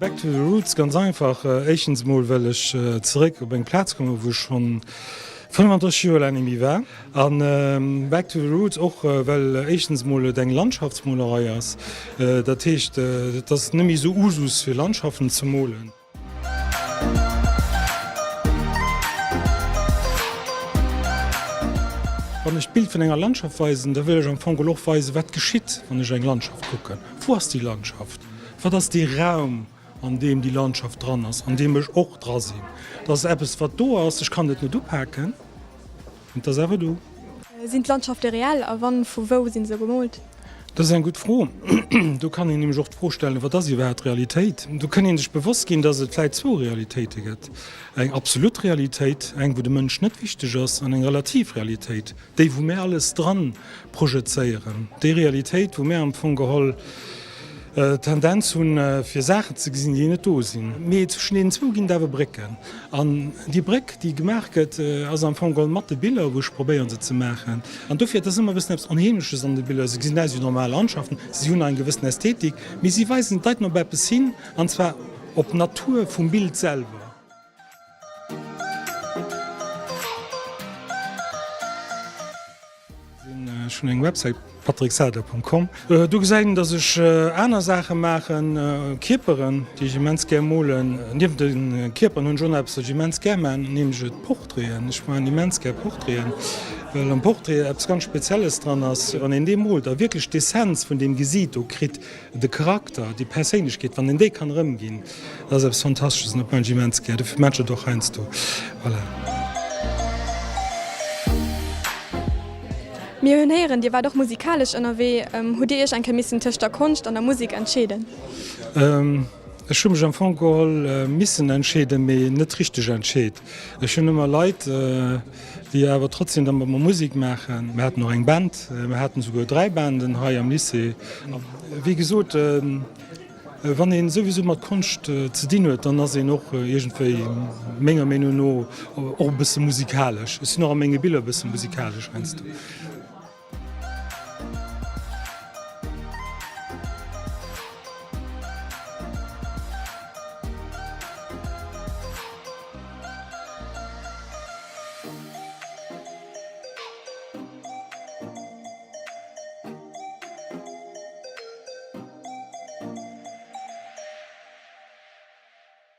Back to the roots, ganz einfach. Éischtens emol well ech zeréck op eng Plaz kommen, wou ech schonn 35 Joer laang net méi war. An back to the roots och well éischtens emol et eng Landschaftsmolerei ass. Dat heescht, et ass net méi esou Usus fir Landschaften ze molen. Wann ech d'Bild vun enger Landschaft weisen, da wëll ech am Fong geholl och weisen, wat geschitt, wann ech eng Landschaft kucken. Wou ass déi Landschaft? Wat ass dee Raum, an deem déi Landschaft dran ass, an deem ech och dra sinn? Dat ass eppes, wat do ass. Ech kann et net upaken. Et ass awer do. Sinn d'Landschafte reell a wann, vu wou si se gemoolt? Dat ass eng gutt Fro. Do kann een nämlech och d'Fro stellen, Wat ass iwwerhaapt Realitéit? Do kënn ee sech bewosst ginn, datt et vläicht zwou Realitéite gëtt, eng absolut Realitéit, eng wou de Mënsch net wichteg ass, an eng relativ Realitéit, déi wou mär alles dran projezéieren, déi Realitéit wou mär am Fong geholl d'Tendenz hunn, fir Saachen ze gesinn, déi net do sinn. Mee zwëschen deenen zwou ginn et awer Brécken. An déi Bréck, déi gemaach gëtt, ass am Fong geholl mat de Biller, wou ech probéieren, se ze maachen. An dofir, et ass ëmmer e bëssen eppes Onheemleches an de Biller. Se gesinn aus wéi normal Landschaften, si hunn eng gewëssen Ästhetik, mee si weisen, deiten op eppes hin, an zwar op d'Natur vum Bild selwer. Ech hunn eng Websäit, patricksader.com. Do gesäit een, datt ech aner Saache maachen, Kierperen, déi ech immens gär molen. Niewent de Kierperen hunn ech och nach eppes, wat ech immens gär maachen, nämlech d'Portraiten. Ech maachen immens gär Portraiten, well am Portrait eppes ganz Spezielles dran ass. Wann een dee moolt a wierklech d'Essenz vun deem Gesiit do kritt, De Charakter, déi Perséinlechkeet, wann een déi kann erëmginn, dat ass eppes Fantastesches an dat maachen ech immens gär. Dofir maachen ech et och heiansdo. Voilà. Mir hunn héieren, Dir waart och musikalesch ënnerwee. Hutt Dir Iech eng Kéier missen tëscht der Konscht an der Musek entscheeden? Ech hu mech am Fong geholl missen entscheeden, mee net richteg entscheet. Ech hunn ëmmer Leit, déi awer trotzdem da mat mer Musek maachen. Mir haten och eng Band, mir haten esouguer 3 Banden hei am Lycée. Wéi gesot, wann een souwisou mat Konscht ze dinn huet, dann ass een och iergendwéi, menger Meenung no, och e bësse musikalesch. Ech sinn och a menge Biller e bësse musikalesch heiansdo.